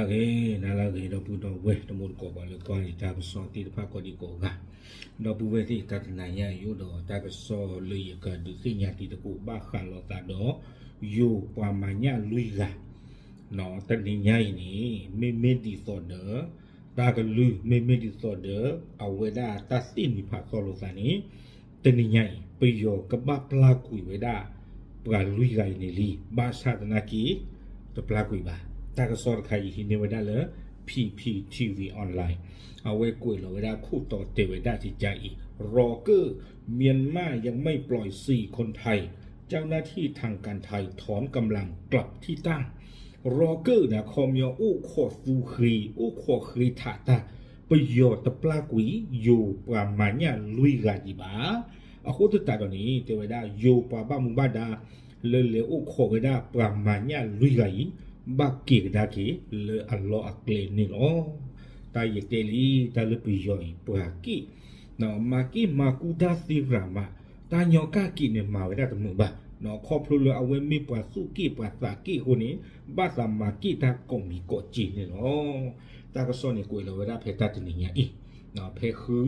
ဂ့ၤ နၤလၢအဂ့ၤ ဒီပုၢ်ဒီဝဲၢ် တံၤသကိး ပှၤလၢကွၢ်ယတၢ်ကစီၣ်သ့ၣ်တဖၣ်ကိးဒံကိးဂၤ, ဒီပုၢ်ဝဲၢ်သ့ၣ် တၢ်တနၤညါအံၤ ယအိၣ်ဒီးတၢ်ကစီၣ်လၢယကဒုးသ့ၣ်ညါတံၤသကိး ဘၣ်ဃးလိာ်သးဒီး ယိၤပှၤမၤညၣ်လွံၢ်ဂၤ တနံၤညါအံၤန့ၣ် မ့မ့ၢ်ဒ်သိးဒီး တၢ်ကလုၢ် မ့မ့ၢ်ဒ်သိးဒီး အဝဲဒၣ်တၢ်သ့ၣ်နီၣ်ဖးသီလိာ်သးန့ၣ် တနံၤညါအံၤ ပယီၤကဘၣ်ပျၢ်ကွံာ်ဝဲဒၣ် ပှၤလွံၢ်ဂၤအံၤန့ၣ်လံ, ဘၣ်ဆၣ်သနာ်က့ တပျၢ်ကွံာ်ဘၣ်. တၢ်ကစီၣ်တခါအံၤ ဟံးန့ၢ်ဝဲဒၣ်လၢ P P T V Online အဝဲကွဲးလီၤဝဲဒၣ်ခိၣ်တီတဲဝဲဒၣ်ကကါအံၤ, ရီကၢၣ် မြန်မာ့ ยังไม่ปล่อยสี่คนไทย เจ้าหน้าที่ทางการไทยถอนกำลังกลับที่ตั้ง ရီကၢၣ်န့ၣ် ခီပညီအိၣ်ခိးသူဃ့ အိၣ်ခိးဃ့ထးတၢ် ပယီၤတပျၢ်ကွံာ် ယိၤပှၤမၤညၣ်လွံၢ်ဂၤအံၤဘၣ်. အဃိသတးဒီးန့ၣ် တဲဝဲဒၣ် ယိၤပှၤဘၣ်မူဘၣ်ဒါ လၢလဲၤအိၣ်ခိးဝဲဒၣ်ပှၤမၤညၣ်လွံၢ်ဂၤအံၤ ဘၣ်က့ၤကဒါက့ၤလၢအလီၢ်အကျဲန့ၣ်လီၤ. တၢ်ယတဲလံ တၢ်လၢပယီၤအံၤ ပှၤက့ၣ် မၤက့ၣ်မၤကူတၢ်သ့ရၤမး, တၢ်ညီကၣ်က့ၣ်န့ၣ် မၤဝဲဒၣ်တမုာ်ဘၣ်. ခီဖျိလၢအဝဲမ့ၢ်ပှၤသူၣ်က့ၣ်ပှၤသးက့ၣ်အဃိန့ၣ် ဘၣ်သးမၤက့ၣ်တၢ်ကိးမံၤကိးကၠ့ၢ်န့ၣ်လီၤ. တၢ်ကစီၣ်န့ၣ်ကွဲးလီၤဝဲဒၣ်ဖဲတၢ်တနံၤညါအံၤ ဖဲဃု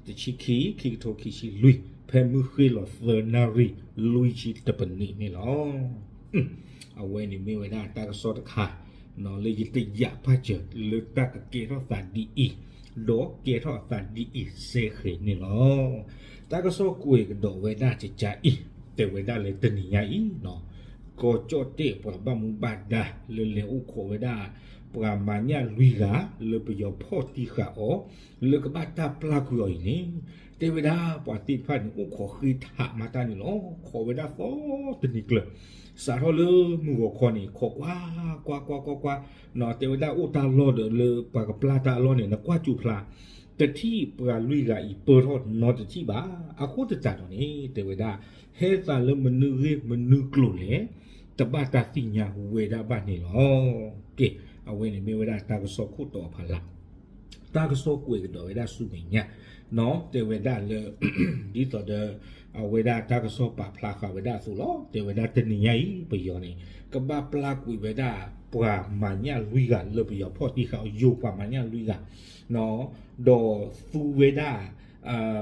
တဆံခံ ခံကထိခံဆံလွံၢ် ဖဲမုၢ်ဃ့ၢ်လီၤသၢနၣ်ရံၣ် လွံၢ်ဆံတပနံးန့ၣ်လီၤ. အဝဲန့ၣ်မ့ၢ်ဝဲဒၣ်တၢ်ကစီၣ်တခါ လၢယတယာ်ပာ်စၢၤလၢတၢ်ကကဲထီၣ်သးဒ်အံၤ, ဒီးကဲထီၣ်အသးဒ်အံၤစဲဃဲၤန့ၣ်လီၤ. တၢ်ကစီၣ်ကွဲးကဒီးဝဲဒၣ်ကကါအံၤ တဲဝဲဒၣ်လၢတနံၤညါအံၤ ကီၢ်ကၠီၣ်တဲၣ်ပှၤဘၣ်မူဘၣ်ဒါ လၢလဲၤအိၣ်ခိးဝဲဒၣ် ပှၤမၤညၣ်လွံၢ်ဂၤ လၢပယီၤဖီၣ်တံၢ်ဃာ်အီၤ လၢကဘၣ်တၢ်ပျၢ်ကွံာ်အီၤအံၤန့ၣ် တဲဝဲဒၣ်ပှၤသ့ၣ်တဖၣ်န့ၣ် အိၣ်ခိးဃ့ထးမၤတၢ်န့ၣ်လီၤ. ခိးဝဲဒၣ်သီတနံၤကျၢၤ စးထီၣ်လၢမုၢ်ဂီၤခီန့ၣ် ခိးကွၢ်ကွၢ်ကွၢ်ကွၢ်ကွၢ် တဲဝဲဒၣ်အိၣ်တၢ်လီၢ်ဒီးလၢပှၤကပျၢ်တၢ်အလီၢ်န့ၣ် နကွၢ်ကၠိဖျါ တထံၣ်ပှၤလွံၢ်ဂၤအံၤပၢထီၣ်နီတထံၣ်ဘၣ်. အဃိသတးဒီးန့ၣ် တဲဝဲဒၣ် ဟဲသးလၢမနုၤဂ့ၢ်မနုၤကျိၤလဲၣ် တဘၣ်တၢ်သ့ၣ်ညါဝဲဒၣ်ဘၣ်န့ၣ်လီၤ. ကဲ အဝဲန့ၣ်မ့ၢ်ဝဲဒၣ်တၢ်ကစီၣ်ခိၣ်တီအဖီလာ် တၢ်ကစီၣ်ကွဲးကဒီးဝဲဒၣ်ဆူမဲာ်ညါ တဲဝဲဒၣ်လၢ ဒ်သိးဒီး အဝဲဒၣ်တၢ်ကစီၣ်ပာ်ဖျါဃာ်ဝဲဒၣ်အသိးလီၤ. တဲဝဲဒၣ်တနံၤညါအံၤ ပယီၤန့ၣ် ကဘၣ်ပျၢ်ကွံာ်ဝဲဒၣ် ပှၤမၤညၣ်လွံၢ်ဂၤလၢပယီၤဖီၣ်တံၢ်ဃာ်အီၤ ယိၤပှၤမၤညၣ်လွံၢ်ဂၤ ဒီးသူဝဲဒၣ်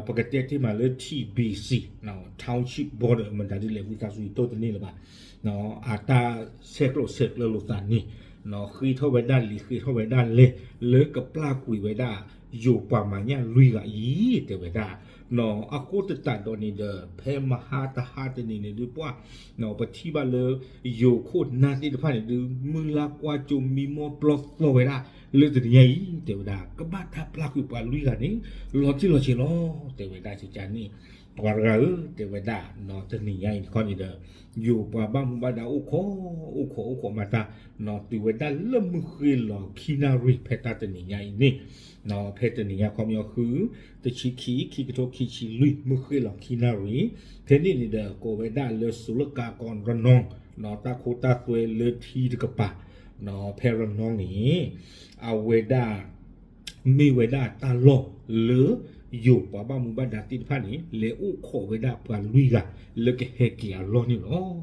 ပကတဲတ့ၢ်မးလၢ T B C Township Border မတၤဒ်လဲၣ်ဝံသးစူၤယတိၢ်တန့ၢ်လၢၤဘၣ် အတၢ်ဆဲးကျိးဆဲးကျၢလိာ်သးန့ၣ် ဃ့ထီၣ်ဝဲဒၣ်လံာ်ဃ့ထီၣ်ဝဲဒၣ်လဲၢ် လၢကပျၢ်ကွံာ်ဝဲဒၣ် ယိၤပှၤမၤညၣ်လွံၢ်ဂၤအံၤ တဲဝဲဒၣ် အဃိသတးဒီးန့ၣ်ဒီး ဖဲမဟါတဟါတနံၤန့ၣ်ဒုးပှၢ် ပထံၣ်ဘၣ်လၢ ယိၤခိၣ်နၢ်သ့ၣ်တဖၣ်န့ၣ်ဒုး မုၢ်လၢ်ကွၢ်ကၠိမံမီၢ်ပျီသီဝဲဒၣ် လၢတနံၤညါအံၤ တဲဝဲဒၣ် ကဘၣ်တၢ်ပျၢ်ကွံာ်ပှၤလွံၢ်ဂၤန့ၣ် လီၤတံၢ်လီၤဆဲးလီၤ တဲဝဲဒၣ်ကကါန့ၣ် ပှၤတဂၤဧၢ တဲဝဲဒၣ် တနံၤညါအံၤတခီန့ၣ်ဒီး ယိၤပှၤဘၣ်မူဘၣ်ဒါအိၣ်ခိး အိၣ်ခိးအိၣ်ခိးမၤတၢ် တုၤဝဲဒၣ်လၢမုၢ်ဃ့ၢ်လီၤခံနၣ်ရံၣ် ဖဲတၢ်တနံၤညါအံၤန့ၣ် ဖဲတနံၤညါခီပညီဃု တဆံခံ ခံကထိခံဆံလွံၢ် မုၢ်ဃ့ၢ်လီၤခံနၣ်ရံၣ် ဖဲန့ၣ်န့ၣ်ဒီး ကိးဝဲဒၣ်လၢ စူၤလကၤကီၢ်ရနီ တၢ်ခိတၢ်သွဲလၢထံတကပၤ ဖဲရနီန့ၣ် အဝဲဒၣ် မ့ၢ်ဝဲဒၣ်တၢ်လီၢ်လၢ ယိၤပှၤဘၣ်မူဘၣ်ဒါသ့ၣ်တဖၣ်န့ၣ် လဲၤအိၣ်ခိးဝဲဒၣ်ပှၤလွံၢ်ဂၤ လၢကဟဲက့ၤအလီၢ်န့ၣ်လီၤ.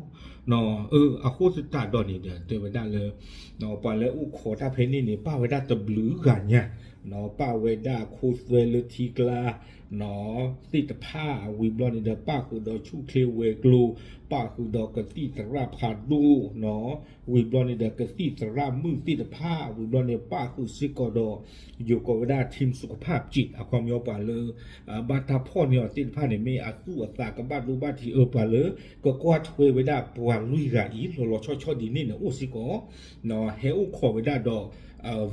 အဃိသတးဒီးန့ၣ်ဒီး တဲဝဲဒၣ်လၢ ပှၤလၢအိၣ်ခိးတၢ်ဖဲန့ၣ်န့ၣ် ပၣ်ဝဲဒၣ်တဘျုးဂၤညါ ပၣ်ဝဲဒၣ်ခိသွဲလၢထံကျါ သ့ၣ်တဖၣ် ဝံၤဘျီန့ၣ်ဒီး ပၣ်ဃုာ်ဒီးဆူၣ်ချ့ဝဲၤကျိၤ ပၣ်ဃုာ်ဒီးကသံၣ်သရၣ်ဖးဒိၣ် ဝံၤဘျီန့ၣ်ဒီး ကသံၣ်သရၣ်မုၣ်သ့ၣ်တဖၣ် ဝံၤဘျီန့ၣ် ပၣ်ဃုာ်စ့ၢ်ကီးဒီး ယိၤကိးဝဲဒၣ် ထံး စူးခဖၣ်စံး အခီပညီပှၤလၢ ဘၣ်တၢ်ဖီၣ်န့ၢ်အီၤသ့ၣ်တဖၣ်န့ၣ် မ့ၢ်အသူၣ်အသးကဘၣ်ဒိဘၣ်ထံးအၢ ပှၤလၢ ကကွၢ်ထွဲဝဲဒၣ်ပှၤလွံၢ်ဂၤအံၤ လီၤလီၤဆီဆီဒ်န့ၣ်န့ၣ် အိၣ်စ့ၢ်ကီး ဟဲအိၣ်ခိးဝဲဒၣ်ဒီး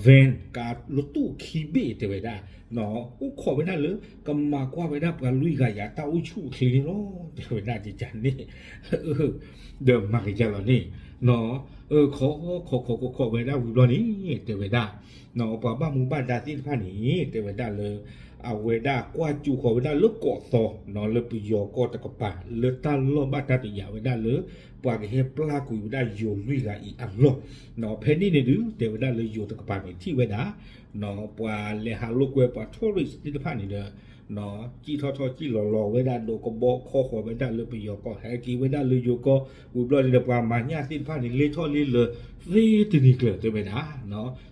van ကါလၢတူၣ်ခံဘ့ၣ်တဲဝဲဒၣ် အိၣ်ခိးဝဲဒၣ်လၢ ကမၤကွၢ်ဝဲဒၣ်ပှၤလွံၢ်ဂၤအံၤ တၢ်အိၣ်ဆူၣ်အိၣ်ချ့န့ၣ်လီၤ တဲဝဲဒၣ်ကကါန့ၣ် ဒီးမၤကကါလီၤန့ၣ် ခိးခိးခိးခိးခိးဝဲဒၣ်ဝံၤဘျီန့ၣ် တဲဝဲဒၣ် ပှၤဘၣ်မူဘၣ်ဒါသ့ၣ်တဖၣ်န့ၣ် တဲဝဲဒၣ်လၢ အဝဲဒၣ်ကွၢ်ကၠိဃီၤဝဲဒၣ်လၢကီးသီ လၢပယီၤကီၢ်တကပၤ လၢတၢ်လီၢ်ဘၣ်တၢ်တယာ်ဝဲဒၣ်လၢ ပှၤကဟဲပျၢ်ကွံာ်ဝဲဒၣ်ယိၤလွံၢ်ဂၤအံၤအလီၢ် ဖဲန့ၣ်န့ၣ်ဒုး တဲဝဲဒၣ်လၢယိၤတကပၤန့ၣ်ထံၣ်ဝဲဒၣ် ပှၤလဲၤဟးလိာ်ကွဲပှၤ tourist သ့ၣ်တဖၣ်န့ၣ်ဒီး ကံၣ်ထီၣ်ထီၣ်ကံၣ်လီၤလီၤဝဲဒၣ် ဒိးကဘီခီဃီၤဝဲဒၣ်လၢပယီၤကီၢ် ဟဲက့ၤဝဲဒၣ်လၢယိၤကီၢ် ဝံၤဘျီန့ၣ်ဒီး ပှၤမၤညၣ်သ့ၣ်တဖၣ်န့ၣ် လ့ထီၣ်လ့လၢာ်သ့တနံၤကျၢၤ တဲဝဲဒၣ်,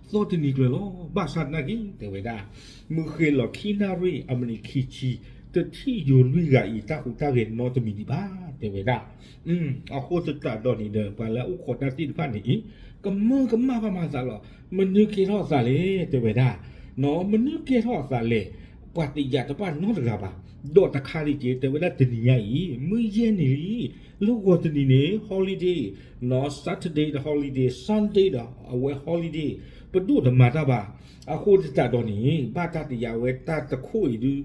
သီတနံၤကျၢၤလီၤ. ဘၣ်ဆၣ်သနာ်က့ တဲဝဲဒၣ် မုၢ်ဃ့ၢ်လီၤခံနၣ်ရံၣ် အမံးနံးခံဆံ တထံၣ်ယိၤလွံၢ်ဂၤအံၤ တၢ်ဟူးတၢ်ဂဲၤနီတမံၤဒံးဘၣ် တဲဝဲဒၣ်. အဃိသတးဒီးန့ၣ်ဒီး ပှၤလၢအအိၣ်ခိးတၢ်သ့ၣ်တဖၣ်န့ၣ် ကမၢကမၣ်ဘၣ်မၤသးလီၤ. မနုၤကဲထီၣ်အသးလဲၣ် တဲဝဲဒၣ်, မနုၤကဲထီၣ်အသးလဲၣ်, ပှၤတယာ်တဘၣ်နီတဂၤဘၣ်. ဒီးတခါဒံးက့ၤ တဲဝဲဒၣ်တနံၤညါအံၤ မုၢ်ယဲၢ်နံၤလံ, လၢဂီၤတနံၤန့ၣ် holiday, Saturday ဒီး holiday, Sunday ဒီးအဝဲ holiday, ပဒိၣ်တမၤတၢ်ဘၣ်. အဃိသတးဒီးန့ၣ် ဘၣ်တၢ်တယာ်ဝဲတၢ်တခိၣ်အံၤဒုး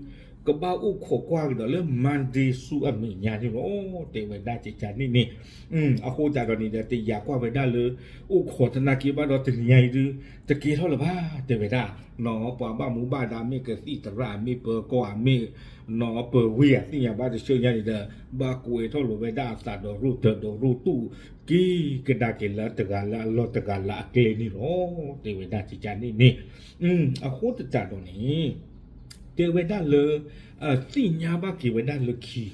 ကဘၣ်အိၣ်ခိးကွၢ်ကဒီးလၢ Monday ဆူအမဲာ်ညါန့ၣ်လီၤ. တဲဝဲဒၣ်ကကန့ၣ်န့ၣ် အဃိသတးဒီးန့ၣ်ဒီး တယာ်ကွၢ်ဝဲဒၣ်လၢ အိၣ်ခိးသနာ်က့ဘၣ်ဒီးတနံၤညါအံၤဒုး တကဲထီၣ်လၢၤဘၣ် တဲဝဲဒၣ်. ပှၤဘၣ်မူဘၣ်ဒါမ့ၢ်ကသံၣ်သရၣ် မ့ၢ်ပၢၤကီၢ်ဧါ မ့ၢ်နီၢ်ပၢၤဝ့ၢ်ဧါ သ့ၣ်ညါဘၣ်တဆၢညါန့ၣ်ဒီး ဘၣ်ကွဲးထီၣ်လိာ်ဝဲဒၣ်အသးဒီးရိၣ်တၢၤဒီးရိၣ်တူၢ် က့ၤကဒါက့ၤလၢတဂၤလၢအလီၢ်တဂၤလၢအကျဲန့ၣ်လီၤ. တဲဝဲဒၣ်ကကန့ၣ်န့ၣ် အဃိသတးဒီးန့ၣ် တဲဝဲဒၣ်လၢ သ့ၣ်ညါဘၣ်က့ၤဝဲဒၣ်လၢခံ,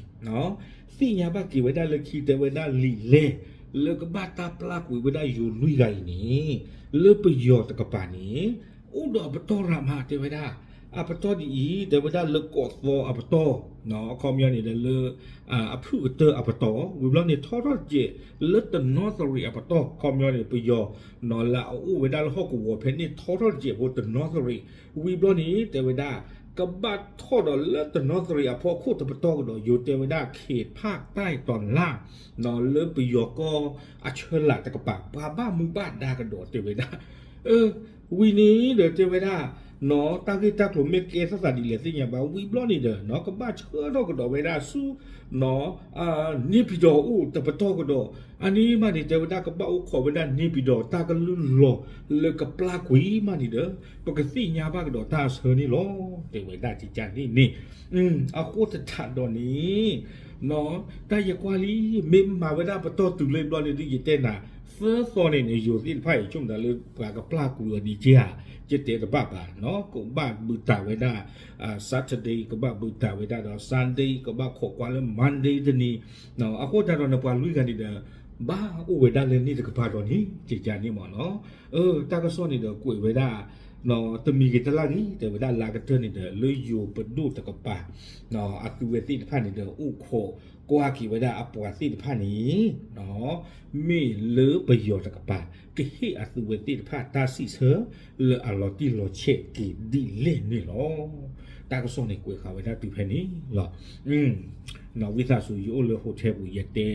သ့ၣ်ညါဘၣ်က့ၤဝဲဒၣ်လၢခံ တဲဝဲဒၣ်လံာ်လဲၢ် လၢကဘၣ်တၢ်ပျၢ်ကွံာ်ဝဲဒၣ်ယိၤလွံၢ်ဂၤအံၤန့ၣ် လၢပယီၤတကပၤန့ၣ် အိၣ်ဒီးအပတီၢ်ရၤမး တဲဝဲဒၣ်. အပတီၢ်ဒ်အံၤ တဲဝဲဒၣ်လၢကီးသီအပတီၢ် အခီပညီန့ၣ်ဒီးလၢ အဖုၣ်ကတၢၢ်အပတီၢ် ဝံၤဘျီန့ၣ်ထီထီၣ်တစဲး လၢတနီသရံးအပတီၢ် အခီပညီန့ၣ် ပယီၤ လၢအအိၣ်ဝဲဒၣ်လၢဟီၣ်ကဝီၤဖဲန့ၣ်ထီထီၣ်တစဲးဖိတနီသရံး ဝံၤဘျီန့ၣ် တဲဝဲဒၣ် ကဘၣ်ထီၣ်ဒီးလၢတနီသရံးအဖီခိၣ်တပတီၢ်ကဒီး ယိၤတဲဝဲဒၣ် ခေတ်ဖၣ်တၢ်တီၤလၢ် လၢပယီၤကီၢ်အဆၢလၢ်တကပၤ ပှၤဘၣ်မူဘၣ်ဒါကဒီးတဲဝဲဒၣ် ဝံၤန့ၣ်ဒီးတဲဝဲဒၣ် တၢ်ဂ့ၢ်တၢ်ကျိၤမ့ၢ်ကဲထီၣ်သးဒ်လဲၣ်သ့ၣ်ညါဘၣ် ဝံၤဘျီန့ၣ်ဒီး ကဘၣ်ဆှၢထီၣ်ကဒီးဝဲဒၣ်ဆူ န့ၣ်ပံၤဒီးအိၣ်တပတီၢ်ကဒီး အန့ၣ်မးန့ၣ် တဲဝဲဒၣ်ကဘၣ်အိၣ်ခိးဝဲဒၣ်န့ၣ်ပံၤဒီး တၢ်ကလုၢ်လီၤလၢကပျၢ်ကွံာ်မးန့ၣ်ဒီး ပကသ့ၣ်ညါဘၣ်ကဒီးတၢ်အဆၢန့ၣ်လီၤ. တဲဝဲဒၣ်ကကန့ၣ်န့ၣ် အဃိသတးဒီးန့ၣ် တၢ်ယကွၢ်လံ မ့ၢ်မၤဝဲဒၣ်ပတီၢ်တုၤလၢဘျီန့ၣ်ဒ်ယတဲနၤ သၢသီန့ၣ်န့ၣ် ယိၤသ့ၣ်တဖၣ်အံၤ ဆိကမိၣ်တၢ်လၢပှၤကပျၢ်ကွံာ်အီၤဒ်က့ဧါ ယတဲတဘၣ်ဘၣ် ကဘၣ်ဘုးတၢ်ဝဲဒၣ် Saturday ကဘၣ်ဘုးတၢ်ဝဲဒၣ်ဒီး Sunday ကဘၣ်ခိးကွၢ်လၢ Monday တနံၤ အဃိသတးဒီးန့ၣ် ပှၤလွံၢ်ဂၤန့ၣ်ဒီး ဘၣ်အိၣ်ဝဲဒၣ်လၢန့ၣ်တကပၤဒီးန့ၣ် ကကန့ၣ်မးနီၤ တၢ်ကစီၣ်န့ၣ်ဒီးကွဲးဝဲဒၣ် တမံၤဂ့ၤတလၢ်ဂ့ၤ တဲဝဲဒၣ်လၢကတၢၢ်န့ၣ်ဒီး လၢယိၤပဒိၣ်တကပၤ အသုဝဲသ့ၣ်တဖၣ်န့ၣ်ဒီး အိၣ်ခိးကွၢ်က့ၤဝဲဒၣ်အပှၤသ့ၣ်တဖၣ်န့ၣ် မ့ၢ်လၢပယီၤတကပၤ ကဟ့ၣ်အသုဝဲသ့ၣ်တဖၣ်တၢ်စံးဆၢ လၢအလီၤတံၢ်လီၤဆဲးက့ၤဒ်လဲၣ်န့ၣ်လီၤ. တၢ်ကစီၣ်န့ၣ်ကွဲးဃာ်ဝဲဒၣ်တုၤဖဲန့ၣ်လီၤ. ဝံသးစူၤ ယအိၣ်လၢ hotel ပူၤ ယတဲ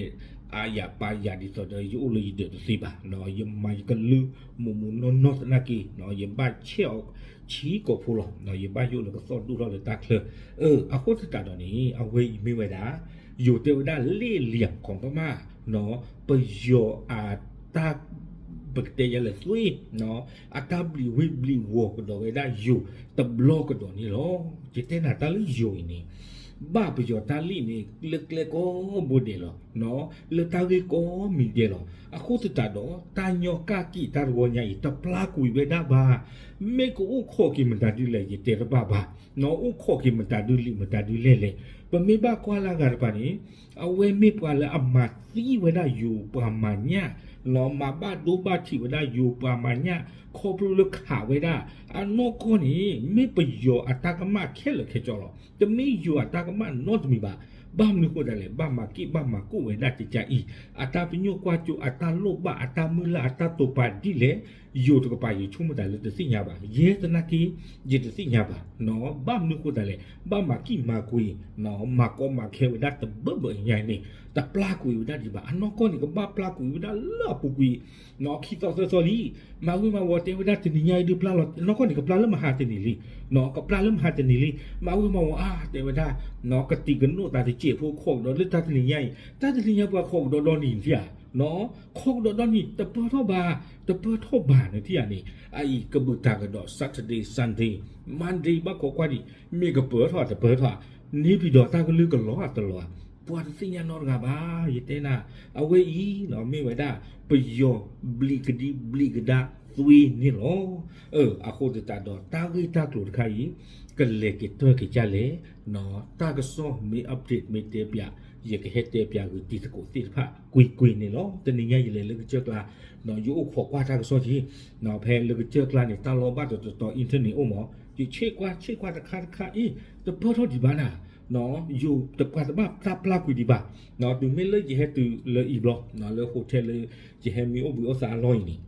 အါယၤပာ်ယၤဒ်သိးဒီး ယအိၣ်လၢယဒၢးတသ့ဘၣ် ယမၤယကလုၢ် မူးမူးနီၢ်နီၢ်သနာ်က့ ယဘၣ်ဆဲးအီၤဆံကိာ်ဖိလီၤ. ယဘၣ်ယိၣ်လၢကသီၣ်ဒိၣ်ထီၣ်လၢတၢ်ချၢ အဃိသတးဒီးန့ၣ် အဝဲအံၤမ့ၢ်ဝဲဒၣ် ယိၤတဲဝဲဒၣ် လ့ၣ်လံၤအီၤ ကီမး ပယီၤအတၢ် ပကတဲယၤလဲၣ်သွ့ အတၢ်ဘျံးဝ့ၢ်ဘျံးဝီၤကဒီးဝဲဒၣ်ယိၤတဘျီကဒီးန့ၣ်လီၤ. ယတဲနၤတၢ်လၢယိၤအံၤန့ၣ် ဘၣ်ပယီၤတၢ်လံၣ်န့ၣ် လၢကျဲကိးဘိဒဲးလီၤ. လၢတၢ်ဂ့ၢ်ကိးမံၤဒဲးလီၤ. အဃိသတးဒီး တၢ်ညီကၣ်ကံၣ်တၢ်တဝီညါအံၤ တပျၢ်ကွံာ်ဝဲဒၣ်ဘၣ်. မ့ၢ်ကအိၣ်ခိးက့ၤမတၤဒုလဲၣ် ယတဲတဘၣ်ဘၣ်. အိၣ်ခိးက့ၤမတၤဒုလံာ်မတၤဒုလဲၣ်လဲၣ်. ပမ့ၢ်ဘၣ်ကွၢ်လၢအဂၤတပၤန့ၣ် အဝဲမ့ၢ်ပှၤလၢအမၤသံဝဲဒၣ်ယိၤပှၤမၤညၣ် မၤဘၣ်ဒိဘၣ်ထံးဝဲဒၣ်ယိၤပှၤမၤညၣ် ခီဖျိလၢခးဝဲဒၣ် အနီၢ်ကီၢ်န့ၣ် မ့ၢ်ပယီၤအတၢ်ကမၣ်ခဲလၢာ်ခဲဆ့လီၤ. တမ့ၢ်ယိၤအတၢ်ကမၣ်နီတမံၤဘၣ်. ဘၣ်မနုၤဃိသတးလဲၣ် ဘၣ်မၤက့ၣ်ဘၣ်မၤကိၣ်ဝဲဒၣ်ကကအံၤ အတၢ်ပညိၣ်ကွၢ်စိ အတၢ်လိၣ်ဘၣ် အတၢ်မုၢ်လၢ် အတၢ်တိာ်ပာ်ဒ်လဲၣ် ယိၤတကပၤယဆိကမိၣ်တၢ်လၢတသ့ၣ်ညါဘၣ်. ယဲသနာ်က့ ယတသ့ၣ်ညါဘၣ်. ဘၣ်မနုၤဃိသတးလဲၣ် ဘၣ်မၤကံၣ်မၤကွံာ် မၤကီမၤခဲဝဲဒၣ်တဘၢဘၢညါန့ၣ် တပျၢ်ကွံာ်ဝဲဒၣ်ဒံးဘၣ်. အနီၢ်ကီၢ်န့ၣ် ကဘၣ်ပျၢ်ကွံာ်ဝဲဒၣ်လၢအပူၤကွံာ် ခံသီသၢသီလံ မၤဝံၤမၤဝီၤတဲဝဲဒၣ်တနံၤညါအံၤဒုးပျၢ်လီၤ အနီၢ်ကီၢ်န့ၣ် ကပျၢ်လၢမဟါတနံၤလံ ကပျၢ်လၢမဟါတနံၤလံ မၤဝံၤမၤဝီၤအါ တဲဝဲဒၣ် ကတံၤကနိးသးတစဲးဖိခိးကဒီးလၢတၢ်တနံၤညါအံၤ တၢ်တနံၤညါပှၤခိးကဒီးဒီနံၤလံဧါ ခိးကဒီးဒီနံၤ တပၢၢ်ထီၣ်ဘၣ် တပၢၢ်ထီၣ်ဘၣ်န့ၣ်ထံၣ်ဧါန့ၣ် အအံၤကဘုးတၢ်ကဒီး Saturday Sunday Monday ဘၣ်ခိးကွၢ်ဒံး မ့ၢ်ကပၢၢ်ထီၣ်တပၢၢ်ထီၣ်ဧါ န့ၢ်ပံၤဒီးတၢ်ကလုၢ်ကလီၤဧါတလီၤဧါ ပှၤတသ့ၣ်ညါနီတဂၤဘၣ် ယတဲနၤ အဝဲအံၤလီၤ မ့ၢ်ဝဲဒၣ် ပယီၤဘျံးကဒံဘျံးကဒါ သွံၣ်န့ၣ်လီၤ. အဃိသတးဒီး တၢ်ဂ့ၢ်တၢ်ကျိၤတခါအံၤ ကလဲၤက့ၤတၢၢ်က့ၤဒ်လဲၣ်, တၢ်ကစီၣ်မ့ၢ် update မ့ၢ်တဲပၠး, ယကဟဲတဲပၠးဂ့ၤတံၤသကိးသ့ၣ်တဖၣ်ကွ့ၢ်ကွ့ၢ်န့ၣ်လီၤ. တနံၤညါယလဲၤလၢကစၢၢ်ကျါ, ယအိၣ်ခိးကွၢ်တၢ်ကစီၣ်က့ၤ, ဖဲလၢကစၢၢ်ကျါန့ၣ် တၢ်လီၤဘၣ်တတီၤတီၤ internet အိၣ်မး, ယဆ့ၣ်ကွၢ်ဆ့ၣ်ကွၢ်တခါတခါအံၤ တပၢၢ်ထီၣ်ဒံးဘၣ်နၤ, ယိၤတပှၤတဘၣ်တၢ်ပျၢ်ကွံာ်ဒံးဘၣ်, တုၤမ့ၢ်လၢယဟဲတုၤလၢအံၤဘျီ, လၢ hotel လၢ ယဟဲမံအိၣ်ဘှံးအိၣ်သးအလီၢ်အံၤန့ၣ်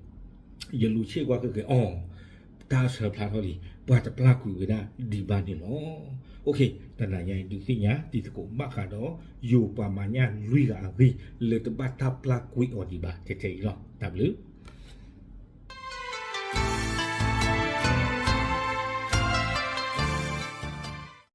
ယလူၤဆ့ၣ်ကွၢ်ခဲကဲအီၤ, တၢ်ဆၢဖျါထီၣ်လံ, ပှၤတပျၢ်ကွံာ်ဝဲဒၣ်ဒံးဘၣ်န့ၣ်လီၤ. တနၤညါအံၤ ဒုးသ့ၣ်ညါတံၤသကိးဘၣ်ဃးဒီး ယိၤပှၤမၤညၣ်လွံၢ်ဂၤအဂ့ၢ် လၢတဘၣ်တၢ်ပျၢ်ကွံာ်အီၤဒံးဘၣ် ထဲထဲအံၤလီၤ. တၢ်ဘျုး